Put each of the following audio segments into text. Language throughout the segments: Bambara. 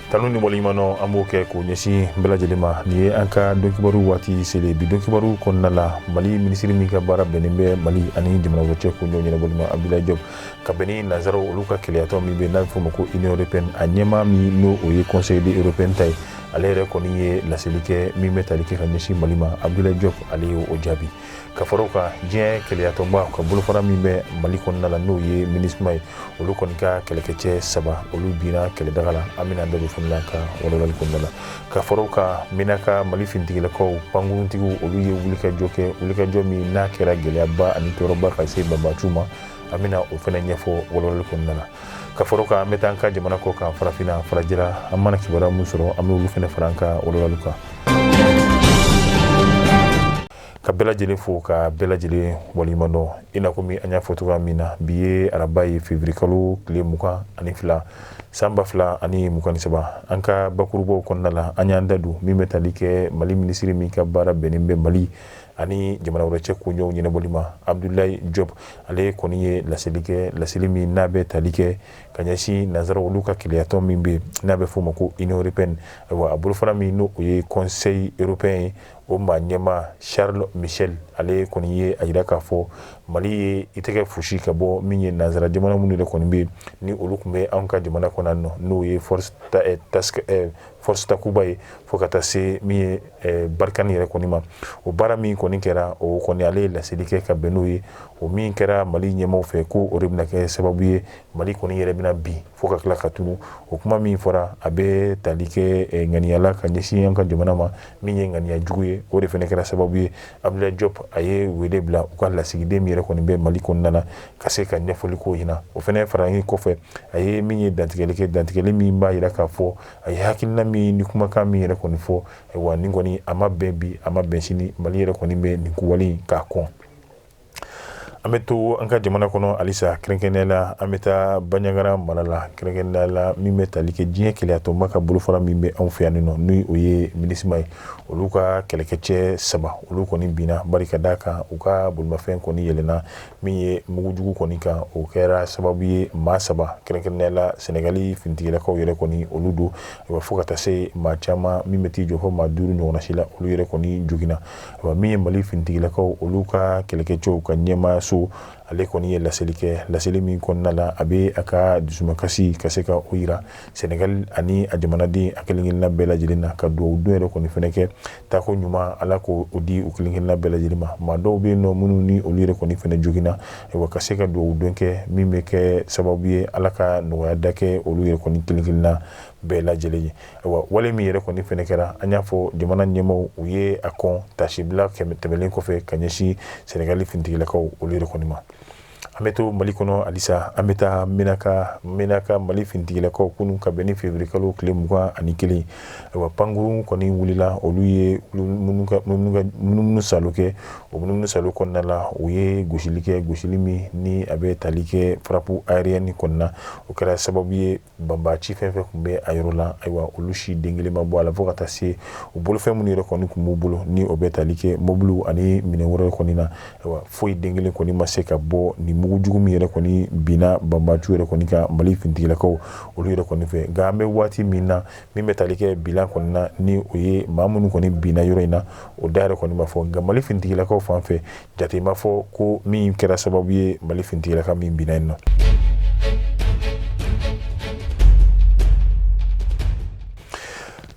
Tanu ni waleɲumandɔn an b'o kɛ k'o ɲɛsin bɛɛ lajɛlen ma. Nin ye an ka donkibaru waati selen. Bi donkibaru kɔnɔna la, Mali minisiri min ka baara bɛnnen bɛ Mali ani jamana wɛrɛ cɛ koɲɛw ɲɛnabɔli ma, Abdoulaye Diop, ka bɛn ni nansaraw olu ka kelenyatɔn min bɛ n'a bɛ f'o ma ko Union européenne, a ɲɛmaa min n'o o ye Conseil européen ta ye, ale yɛrɛ kɔni ye laseli kɛ min bɛ tali kɛ ka ɲɛsin Mali ma. Abdoulaye Diop, ale y'o jaabi. Ka fara o kan, diɲɛ kelenyatɔnba ka bolofara min bɛ Mali kɔnɔna la, n'o ye MINUSMA ye, olu kɔni ka kɛlɛkɛcɛ saba, olu binna kɛlɛdaga la. An bɛna da don fana la ka walawalali kɔnɔna la. Ka fara o kan, Menaka Mali finitigilakaw, pankuruntigiw, olu ye wulikajɔ kɛ, wulikajɔ min n'a kɛra gɛlɛyaba ani tɔɔrɔba ka se banbaanciw ma. An bɛna o fana ɲɛfɔ walawalali kɔnɔna la. Ka fara o kan, an bɛ taa an ka jamana kɔ kan, farafinna, farajɛla, an mana kibaruya min sɔrɔ, an bɛ olu fana fara an ka walawalali kan. Ka bɛɛ lajɛlen fo, ka bɛɛ lajɛlen waleɲuman dɔn. I n'a komi an y'a fɔ cogoya min na, bi ye araba ye, février kalo tile 22, san 2023. An ka bakurubaw kɔnɔna la, an y'an da don min bɛ tali kɛ Mali minisiri min ka baara bɛnnen bɛ Mali ani jamana wɛrɛ cɛ koɲɛw ɲɛnabɔli ma, Abdoulaye Diop, ale kɔni ye laseli kɛ, laseli min n'a bɛ tali kɛ ka ɲɛsin nansaraw olu ka kelenyatɔn min bɛ n'a bɛ f'o ma ko Union européenne. Ayiwa, a bolofara min n'o ye Conseil européen ye, o maa ɲɛmaa Charles Michel, ale kɔni ye a jira k'a fɔ Mali ye i tɛgɛ fosi ka bɔ min ye nansara jamana minnu yɛrɛ kɔni bɛ ni olu tun bɛ anw ka jamana kɔnɔ nɔ, n'o ye force Takuba ye, fo ka taa se min ye Barkhane yɛrɛ kɔni ma. O baara min kɔni kɛra, o kɔni ale ye laseli kɛ ka bɛn n'o ye. O min kɛra Mali ɲɛmaaw fɛ, ko o de bɛna kɛ sababu ye Mali kɔni yɛrɛ bɛna bin fo ka tila ka tunu. O kuma min fɔra, a bɛ tali kɛ ŋaniya la ka ɲɛsin an ka jamana ma, min ye ŋaniya jugu ye. O de fana kɛra sababu ye Abdoulaye Diop a ye wele bila u ka lasigiden min yɛrɛ kɔni bɛ Mali kɔnɔna na, ka se ka ɲɛfɔli k'o ɲɛna. O fana faralen kɔfɛ, a ye min ye dantigɛli kɛ, dantigɛli min b'a jira k'a fɔ a ye hakilina min ni kumakan min yɛrɛ kɔni fɔ, ayiwa, nin kɔni a ma bɛn bi, a ma bɛn sini. Mali yɛrɛ kɔni bɛ nin kowale in k'a kɔn. An bɛ to an ka jamana kɔnɔ halisa, kɛrɛnkɛrɛnnenya la an bɛ taa Banjagara mara la, kɛrɛnkɛrɛnnenya la min bɛ tali kɛ diɲɛ kelenyatɔnba ka bolofara min bɛ anw fɛ yan nɔ, ni o ye MINUSMA ye, olu ka kɛlɛkɛcɛ saba, olu kɔni binna bari ka d'a kan u ka bolimafɛn kɔni yɛlɛnna min ye mugujugu kɔni kan. O kɛra sababu ye maa saba, kɛrɛnkɛrɛnnenya la Sɛnɛgali finitigilakaw yɛrɛ kɔni olu don, fo ka taa se maa caman min bɛ t'i jɔ fo maa duuru ɲɔgɔnna si la, olu yɛrɛ kɔni joginna. Min ye Mali finitigilakaw olu ka kɛlɛkɛcɛw ka ɲɛmaaso, ale kɔni ye laseli kɛ, laseli min kɔnɔna la a bɛ a ka dusumakasi ka se ka o jira Sɛnɛgali ani a jamanaden a kelenkelenna bɛɛ lajɛlen na, ka dugawu don yɛrɛ kɔni fana kɛ, taako ɲuman Ala k'o di u kelenkelenna bɛɛ lajɛlen ma. Maa dɔw bɛ yen nɔ minnu ni olu yɛrɛ kɔni fana joginna, ayiwa, ka se ka dugawu don kɛ min bɛ kɛ sababu ye Ala ka nɔgɔya da kɛ olu yɛrɛ kɔni kelenkelenna bɛɛ lajɛlen ye. Ayiwa, wale min yɛrɛ kɔni fana kɛra, an y'a fɔ jamana ɲɛmaaw u ye a kɔn tasibila tɛmɛlen kɔfɛ ka ɲɛsin Sɛnɛgali finitigilakaw olu yɛrɛ kɔni ma. An bɛ to Mali kɔnɔ halisa, an bɛ taa Menaka. Menaka Mali finitigilakaw, kunun ka bɛn ni février kalo tile 21, ayiwa, pankurun kɔni wulila, olu ye munumunu salo kɛ. O munumunu salo kɔnɔna la, u ye gosili kɛ, gosili min ni a bɛ tali kɛ frappe aérienne kɔnɔna. O kɛra sababu ye banbaanci fɛn fɛn tun bɛ a yɔrɔ la, ayiwa, olu si den kelen ma bɔ a la, fo ka taa se u bolofɛn minnu yɛrɛ kɔni tun b'u bolo, ni o bɛ tali kɛ mobiliw ani minɛn wɛrɛ kɔni na. Ayiwa, foyi den kelen kɔni ma se ka bɔ nin mugujugu min yɛrɛ kɔni binna banbaanciw yɛrɛ kɔni kan Mali finitigilakaw olu yɛrɛ kɔni fɛ. Nka an bɛ waati min na, min bɛ tali kɛ bilan kɔni na, ni o ye maa minnu kɔni binna yɔrɔ in na, o da yɛrɛ kɔni ma fɔ. Nka Mali finitigilakaw fan fɛ, jate ma fɔ ko min kɛra sababu ye Mali finitigilaka min binna yen nɔ.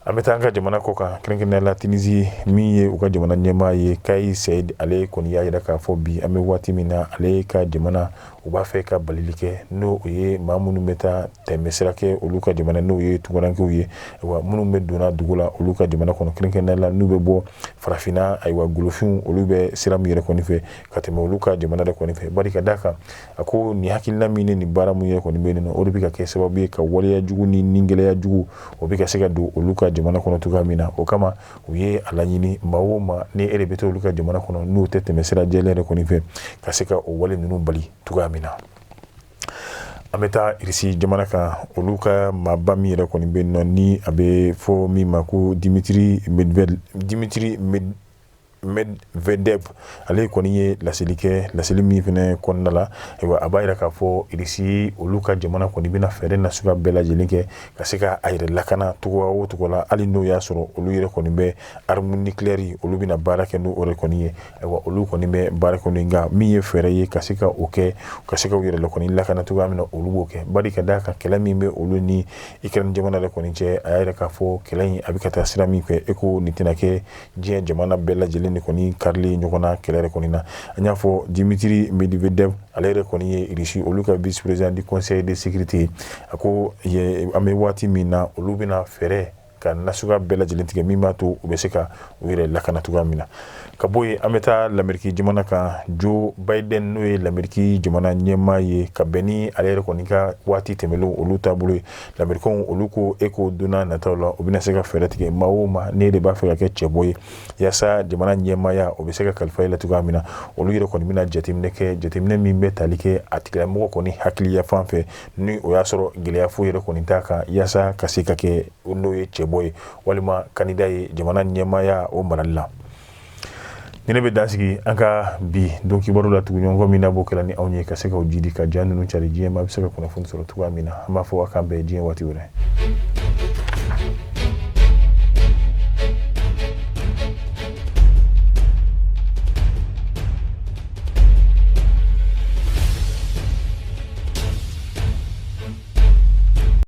An bɛ taa an ka jamana kɔ kan, kɛrɛnkɛrɛnnenya la Tunisie, min ye u ka jamana ɲɛmaa ye Kais Saied, ale kɔni y'a jira k'a fɔ bi an bɛ waati min na, ale ka jamana u b'a fɛ ka balili kɛ, n'o ye maa minnu bɛ taa tɛmɛsira kɛ olu ka jamana, n'o ye tunkarankew ye, ayiwa, minnu bɛ donna dugu la olu ka jamana kɔnɔ, kɛrɛnkɛrɛnnenya la n'u bɛ bɔ farafinna, ayiwa, golofinw olu bɛ sira min yɛrɛ kɔni fɛ ka tɛmɛ olu ka jamana yɛrɛ kɔni fɛ. Bari ka d'a kan, a ko nin hakilina min ni nin baara min yɛrɛ kɔni bɛ yen nɔ, o de bɛ ka kɛ sababu ye ka waleya jugu ni nigɛlɛya jugu, o bɛ ka se ka don olu ka jamana kɔnɔ cogoya min na. O kama u ye a laɲini maa o maa ni e de bɛ taa olu ka jamana kɔnɔ, n'o tɛ tɛmɛ sira jɛlen yɛrɛ kɔni fɛ, ka se ka o wale ninnu bali cogoya min na. An bɛ taa Irisi jamana kan. Olu ka maaba min yɛrɛ kɔni bɛ yen nɔ, ni a bɛ fɔ min ma ko Dimitri Medvedev, Dimitri Med Medvedev, ale kɔni ye laseli kɛ, laseli min fana kɔnɔna la, ayiwa, a b'a jira k'a fɔ Irisi olu ka jamana kɔni bɛna fɛɛrɛ nasuguya bɛɛ lajɛlen kɛ ka se ka a yɛrɛ lakana cogoya o cogo la, hali n'o y'a sɔrɔ olu yɛrɛ kɔni bɛ arme nucléaire, olu bɛna baara kɛ n'o yɛrɛ kɔni ye. Ayiwa, olu kɔni bɛ baara kɛ n'o, nka min ye fɛɛrɛ ye ka se ka o kɛ, ka se ka u yɛrɛ kɔni lakana cogoya min na, olu b'o kɛ, bari ka d'a kan kɛlɛ min bɛ olu ni Ukraine jamana yɛrɛ kɔni cɛ, a y'a yira k'a fɔ kɛlɛ in a bɛ ka taa sira min fɛ, e ko nin tɛna kɛ diɲɛ jamana bɛɛ lajɛlen de kɔni karili ɲɔgɔn na kɛlɛ yɛrɛ kɔni na. An y'a fɔ Dimitri Medvedev, ale yɛrɛ kɔni ye Irisi olu ka vice président du conseil de sécurité, a ko an bɛ waati min na, olu bɛna fɛɛrɛ ka nasuguya bɛɛ lajɛlen tigɛ min b'a to u bɛ se ka u yɛrɛ lakana cogoya min na. Ka bɔ yen, an bɛ taa Lameriki jamana kan. Joe Biden, n'o ye Lameriki jamana ɲɛmaa ye, ka bɛn ni ale yɛrɛ kɔni ka waati tɛmɛnlenw olu taabolo ye, Lamerikɛnw olu ko e ko don nataw la, u bɛna se ka fɛɛrɛ tigɛ maa o maa n'e de b'a fɛ ka kɛ cɛbɔ ye yaasa jamana ɲɛmaaya o bɛ se ka kalifa i la cogoya min na, olu yɛrɛ kɔni bɛna jateminɛ kɛ, jateminɛ min bɛ tali kɛ a tigilamɔgɔ kɔni hakiliya fan fɛ, ni o y'a sɔrɔ gɛlɛya foyi yɛrɛ kɔni t'a kan yaasa ka se ka kɛ n'o ye cɛbɔ ye walima candidat ye jamana ɲɛmaaya o marali la. Ni ne bɛ dan sigi an ka bi don kibaru la tuguɲɔgɔn min na, b'o kɛra ni anw ye ka se k'aw jidi ka ja ninnu cari diɲɛ ma, a bɛ se ka kunnafoni sɔrɔ cogoya min na. An b'a fɔ a k'an bɛn diɲɛ waati wɛrɛ.